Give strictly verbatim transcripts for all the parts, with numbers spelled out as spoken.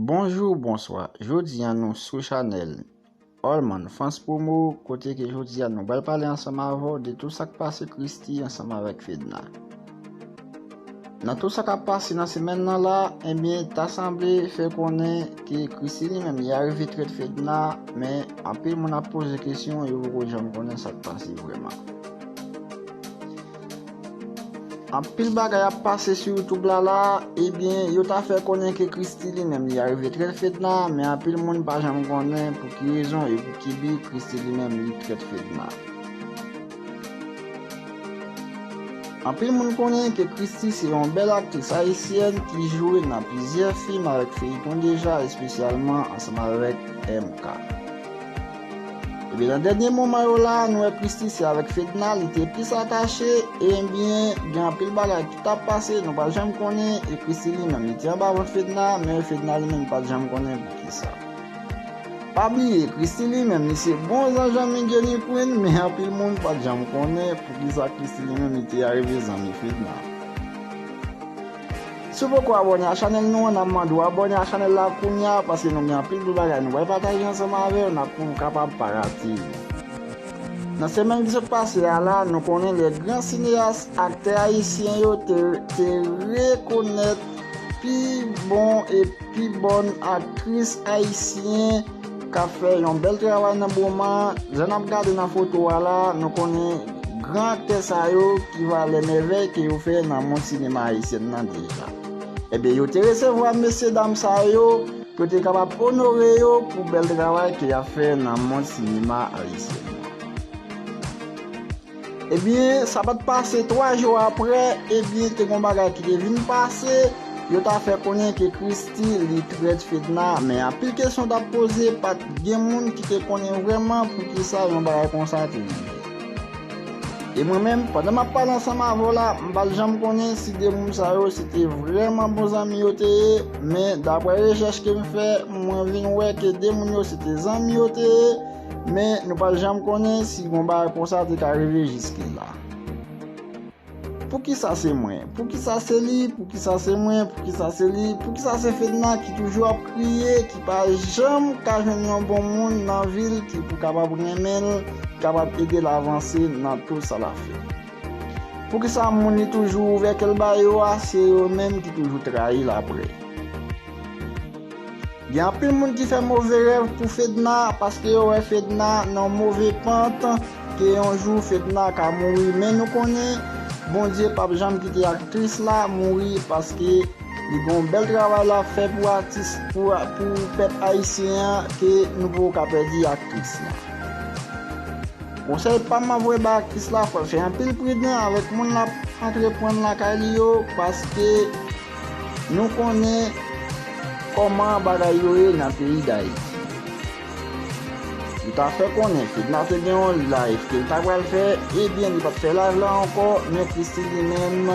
Bonjou, bonswa. Jodi a nou sou chanèl Allman France Promo, kote ke jodi a nou pral pale ansanm avè w de tout sa k pase Christie ansanm avèk Fedna. Nan tout sa k ap pase nan semèn nan la, ebyen, ta sanble fè konnen ke Christie li menm li arive trèt Fedna, men anpil moun ap poze kesyon, yo poko janm konnen sa k pase vrèman. Anpil bagay ap pase sou YouTube la la, ebyen, yo ta fè konnen ke Christie li menm li arive trèt Fedna, men anpil moun pa janm konnen pou ki rezon e pou ki bi Christie li menm li trèt Fedna. Anpil moun konnen ke Christie se yon bèl aktris ayisyèn ki jwe nan plizyè fim avèk feyton deja, espesyalman ansanm avèk M K. Ebyen, nan dènye moman yo la, nou wè Christie se avèk Fedna li te plis atache. Ebyen, gen anpil bagay ki t ap pase, nou pa janm konnen, e Christie li menm li te anba vant Fedna, men Fedna li menm li pa t janm konnen poukisa. Pa bliye, Christie li menm li se bon zanmi Jenny Queen, men anpil moun pa t janm konnen poukisa Christie li menm li te arive zanmi Fedna. Si w poko abòne a chanèl nou an, n ap mande w abòne a chanèl la kounye a, paske nou gen anpil bèl bagay nou pral pataje ansanm avè w, n ap, pou w kapab pa rate yo. Nan semèn ki sot pase a la, nou konnen lè gran sineyas, aktè ayisyen yo te, te rekonèt pi bon e pi bòn aktris ayisyen k ap fè yon bèl travay nan moman an. Jan n ap gade nan foto a la, nou konnen gran aktè sa yo ki valè mèvèy ke yo fè nan mond sinema ayisyèn nan deja. Ebyen, yo te resevwa mesye dam sa yo pou yo te kapab onore yo pou bèl travay ke y ap fè nan mond sinema ayisyèn nan. Ebyen, sa pa t pase twa jou apre, ebyen, te gon bagay ki te vin pase, yo ta fè konnen ke Christie li trèt Fedna, men anpil kesyon t ap poze, pa t gen moun ki te konnen vrèman poukisa yon bagay konsa te rive. E mwen menm, pandan m ap pale ansanm avè w la, m pa t janm konnen si de moun sa yo se te vrèman bon zanmi yo te ye, men daprè rechèch ke m fè, mwen vin wè ke de moun yo se te zanmi yo te ye, men nou pa t janm konnen si yon bagay konsa te ka rive jiske la. Poukisa se mwen? Poukisa se li? Poukisa se mwen? Poukisa se li? Poukisa se Fedna ki toujou ap kriye, ki pa janm ka jwenn yon bon moun nan vi l ki pou kapab renmen l, ki kapab ede l avanse nan tout sa l ap fè? Poukisa moun li toujou ouvè kè l ba yo a, se yo menm ki toujou trayi l apre? Gen anpil moun ki fè move rèv pou Fedna, paske yo wè Fedna nan move pant, ke yon jou Fedna ka mouri. Men nou konnen Bondye p ap janm kite aktris la mouri, paske li gen yon bèl travay l ap fè pou atis, pou, pou pèp ayisyen an, ke nou poko ka pèdi aktris la. Konsèy pa m mwen voye bay aktris la, fò l fè anpil pridan avèk moun l ap antreprann lakay li yo, paske nou konnen kòman bagay yo ye nan peyi Dayiti. Li ta fè konnen Fedna te gen yon live ke l ta pral fè, ebyen, li pa t fè live la ankò, men Christie li menm,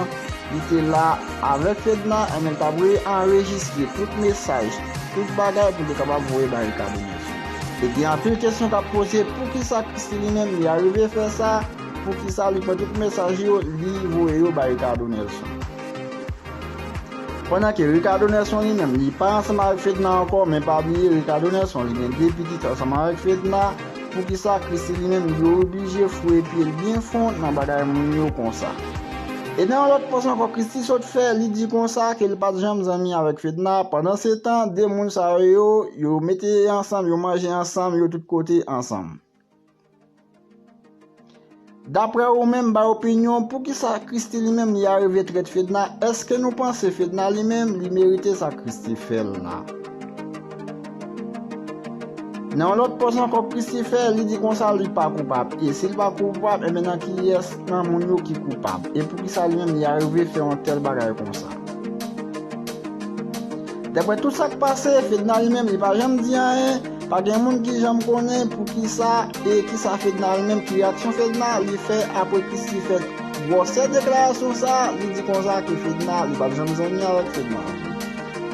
li te la avèk Fedna, ebyen, l t ap anrejistre tout mesaj, tout bagay pou l te kapab voye bay Ricardo Nelson. E gen anpil kesyon k ap poze, poukisa Christie li menm li arive fè sa, poukisa li pran tout mesaj yo, li voye yo bay Ricardo Nelson. Pandan ke Ricardo Nelson li menm, li pa ansanm avèk Fedna ankò, men pa bliye Ricardo Nelson, li gen de pitit ansanm avèk Fedna, poukisa Christie li menm, li oblije foure pye l byen fon nan bagay moun yo konsa? E nan yon lòt pòs ankò, Christie sot fè, li di konsa ke li pa t janm zanmi avèk Fedna. Pandansetan, de moun sa yo, yo mete ansanm, yo manje ansanm, yo tout kote ansanm. Daprè ou menm, bay opinyon, poukisa Christie li menm li arive trèt Fedna? Èske nou panse Fedna li menm li merite sa Christie fè l la? Nan yon lòt pòs ankò Christie fè, li di konsa li pa koupab. E si l pa koupab, enben nan kiyès nan moun yo ki koupab? E poukisa li menm li arive fè yon tèl bagay konsa? Daprè tout sa k pase, Fedna li menm, li pa janm di anyen. Pa gen moun ki janm konnen poukisa e kisa Fedna li menm, ki reyaksyon Fedna li fè apre Christie fè gwòsè deklarasyon sa, li di konsa ke Fedna, li pa t janm zanmi avèk Fedna.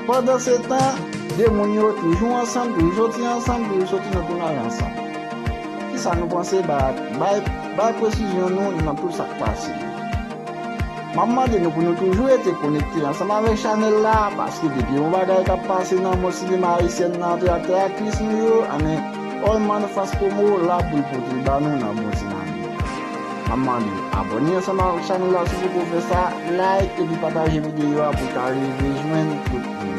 Pandansetan, de moun yo toujou ansanm, toujou soti ansanm, toujou soti nan tounaj ansanm. Kisa nou panse? Bay, bay, bay presizyon nou nan tout sa k pase. M ap mande nou pou nou toujou rete konekte ansanm avèk chanèl la, paske depi yon bagay k ap pase nan mond sinema ayisyèn nan, te aktè aktris nou yo, anben, All Man France Promo la pou l pote l ba nou nan bon ti nami. M ap mande w abòne ansanm avèk chanèl la si w poko fè sa, like epi pataje videyo a pou l ka rive jwenn tout moun.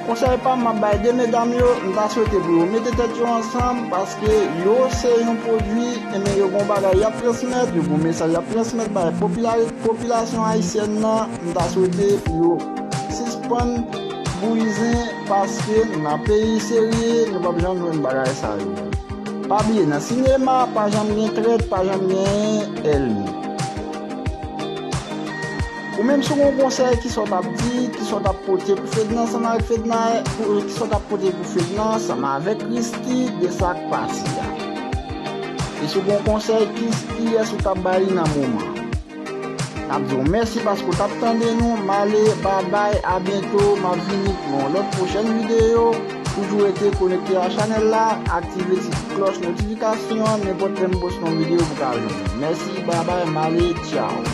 Konsèy pa m, m ap bay de medam yo, m ta swete pou yo mete tèt yo ansanm, paske yo se yon pwodui, enben yo gon bagay y ap transmèt, yo gon mesaj y ap transmèt bay popila-, popilasyon ayisyèn nan, m ta swete pou yo sispann bouyi zen, paske nan peyi serye, nou p ap janm jwenn bagay sa yo. Pa bliye, nan sinema, pa janm gen trèt, pa janm gen ènmi. Ou menm si w gen yon konsèy, kisa w t ap di, kisa w t ap pote pou Fedna ansanm avèk Fedna, pou, kisa w t ap pote pou Fedna ansanm avèk Christie de sa k pase a? E si w gen yon konsèy, ki, kiyès ou t ap ba li nan moman an? N ap di w mèsi paske w t ap tande nou. M ale, babay, abyento. M ap vini pou yon lòt pwochèn videyo. Toujou rete konekte a chanèl la, aktive ti klòch notifikasyon an, nenpòt lè m poste yon videyo pou ka jwenn. Mèsi, babay, m ale, tchaw.